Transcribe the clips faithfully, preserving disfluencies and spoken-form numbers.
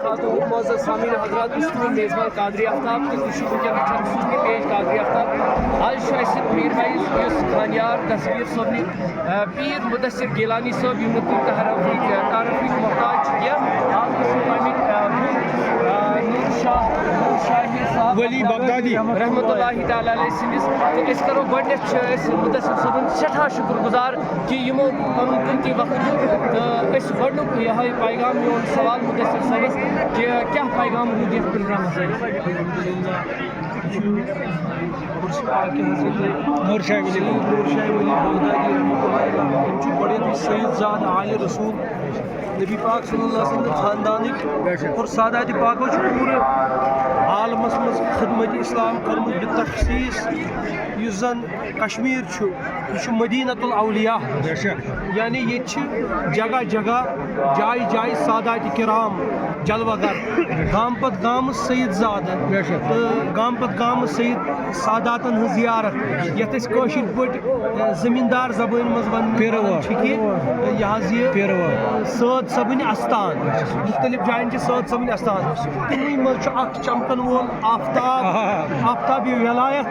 معزز سامعین حضرات، بہٕ چھُس تُہُنٛد میزبان قادری آفتاب تہٕ تُہۍ چھِو وٕنکیٚن وٕچھان حسن پیج قادری آفتاب۔ آز چھُ اَسہِ پیٖر بھائی یُس خانیار دستگیٖر صٲبنہِ، آ، پیٖر مدثر گیلانی صٲب، یِم نہٕ کُنہِ تعارفٕکۍ، تعارفٕکۍ محتاج چھِ کینٛہہ۔ آز گژھِ پنٕنۍ، آ، آ، نور شاہ، نور شاہ صاحب ولی بغدادی۔ رحمتہ اللہ تعالیٰ علیہ سٕنٛدِس۔ تہٕ أسۍ کرو گۄڈٕنٮ۪تھ چھِ أسۍ مدثر صٲبُن سٮ۪ٹھاہ شُکر گُزار کہِ یِمو پنُن قۭمتی وقت دیُت۔ تہٕ أسۍ گۄڈٕنیُک یِہوٚے پیغام، میون سوال مدثر صٲبس کہِ کیٛاہ پیغام روٗد یتھ پروگرامس سۭتۍ؟ مُرشد پاک حضرت نور شاہ ولی۔ سید نور شاہ ولی بغدادی رحمۃ اللہ علیہ۔ یِم چھِ گۄڈٕنیتھٕے سید زاد آلِ رسول، نبی پاک صلی اللہ علیہ وسلم خاندانٕکۍ۔ اور سادات پاکو چھُ پوٗرٕ عالمس منٛز خدمت اسلام کٔرمٕژ بتخصیص۔ یُس زن کشمیر چھُ، یہِ چھُ مدینۃ الاولیاء۔ یعنی ییٚتہِ چھِ جگہ جگہ، جایہِ جایہِ سادات کرام جلوہ گر، گامہٕ پتہٕ گامہٕ سید زادٕ، تہٕ گامہٕ پتہٕ گامہٕ سید ساداتن ہٕنٛز زیارت، یتھ أسۍ کٲشِر پٲٹھۍ، اے، زمیٖندار زبٲنۍ منٛز وننہٕ پیٖرٕ وٲر۔ چھِ کہِ، اے، یہِ حظ یہِ، پیٖرٕ وٲر۔ اے، سٲد صٲبٕنۍ استان۔ مُختٔلِف جاین چھِ سٲد صٲبٕنۍ استان۔ تِمنٕے منٛز چھُ اکھ چمکن وول آفتاب، آفتاب ولایت،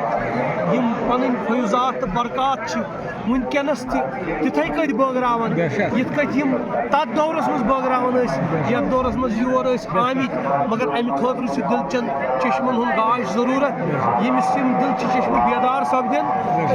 یِم پنٕنۍ فیوضات تہٕ برکات چھِ وٕنکیٚنَس تہِ تِتھَے کٔنۍ بٲگراوان، یِتھ کٔنۍ یِم تَتھ دورَس منٛز بٲگراوان ٲسۍ، یَتھ دورَس منٛز یور ٲسۍ آمٕتۍ۔ مگر اَمہِ خٲطرٕ چھُ دِل چٮ۪ن چشمَن ہُنٛد گاش ضروٗرت۔ ییٚمِس یِم دِل چھِ چشمہٕ بیدار سپدن،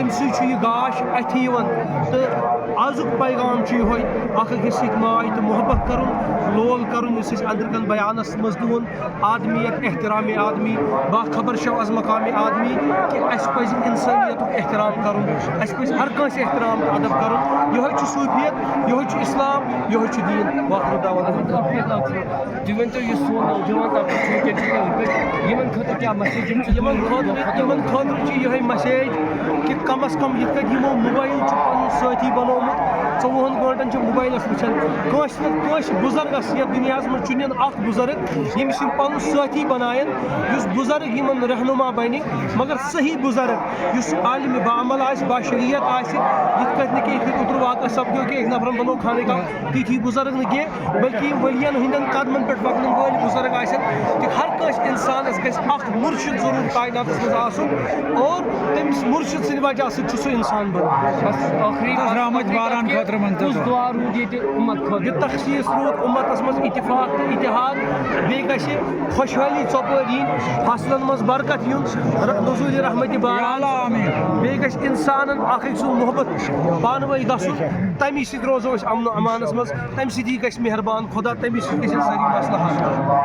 أمۍ سٕے چھُ یہِ گاش اَتھِ یِوان۔ تہٕ آزُک پیغام چھُ یِہوٚے، اَکھ أکِس سۭتۍ ماے تہٕ محبت کَرُن، لول کَرُن، یُس أسۍ أنٛدرٕ کَنۍ بیانَس منٛز تہِ ووٚن۔ آدمیت، احترام آدمی، باخبر شو از مقام آدمی، کہ اَسہِ پَزِ اِنسٲنیتُک احترام کَرُن، اَسہِ پَزِ ہر کٲنٛسہِ احترام تہٕ ادب کَرُن۔ یِہوٚے چھُ صوٗفیت، یِہوٚے چھُ اِسلام، یِہوٚے چھُ دیٖن۔ وآخر دعوانا۔ تُہۍ ؤنۍ تو، یُس سون نوجوان طبقہٕ چھُ وٕنکیٚن چھُ، یِمن خٲطرٕ کیٛاہ message یِم چھِ؟ یِمن خٲطرٕ، یِمن خٲطرٕ چھِ یِہوٚے message کہ کم از کم یِتھ کٔنۍ یِمو موبایل چھُ پَنُن سٲتھی بنوومُت، ژوٚوُہَن گٲنٛٹَن چھِ موبایلَس وٕچھان۔ کٲنٛسہِ نہٕ کٲنٛسہِ بُزرگَس یَتھ دُنیاہَس منٛز چُنن اَکھ بُزرگ، ییٚمِس یِم پَنُن سٲتھی بَنایَن، یُس بُزرگ یِمَن رہنُما بَنہِ، مگر صحیح بُزرگ، یُس عالمِ باعمل آسہِ، باشریعت آسہِ، یِتھ کٲٹھۍ نہٕ کینٛہہ، یِتھ کٲٹھۍ اوترٕ واقعہ سَپدیو کہِ أکۍ نفرَن بَنوو خانہ کعبہ، تِتھی بُزرگ نہٕ کینٛہہ، بلکہِ یِم ؤلین ہٕنٛدٮ۪ن قدمَن پٮ۪ٹھ پَکنَن وٲلۍ بُزرگ آسَن، تہِ ہر کٲنٛسہِ اِنسانَس گژھِ اَکھ مُرشِد ضروٗر کائناتَس منٛز آسُن، اور تٔمِس مُرشِد سٕنٛدِ وجہ سۭتۍ چھُ سُہ اِنسان بَنان۔ بس ٲخری بس رحمت باران خٲطرٕ ؤنۍ تو کُس دُعا۔ دُعا روٗد ییٚتہِ اُمت خٲطرٕ؟ یہِ تخصیٖص روٗد اُمتَس منٛز اتفاق تہٕ اتحاد، بیٚیہِ گژھِ خۄشحٲلی ژۄپٲرۍ یِنۍ، فصلن منٛز برکت یُن، ر-، نزول رحمتِ باران۔ یا اللہ، آمین۔ بیٚیہِ گژھِ اِنسانن اکھ أکۍ سُنٛد محبت پانہٕ ؤنۍ گژھُن، تَمی سۭتۍ روزو أسۍ امن و امانس منٛز، تَمہِ سۭتی گژھِ مہربان خۄدا، تَمی سۭتۍ گژھِ سٲری مسلہٕ حل۔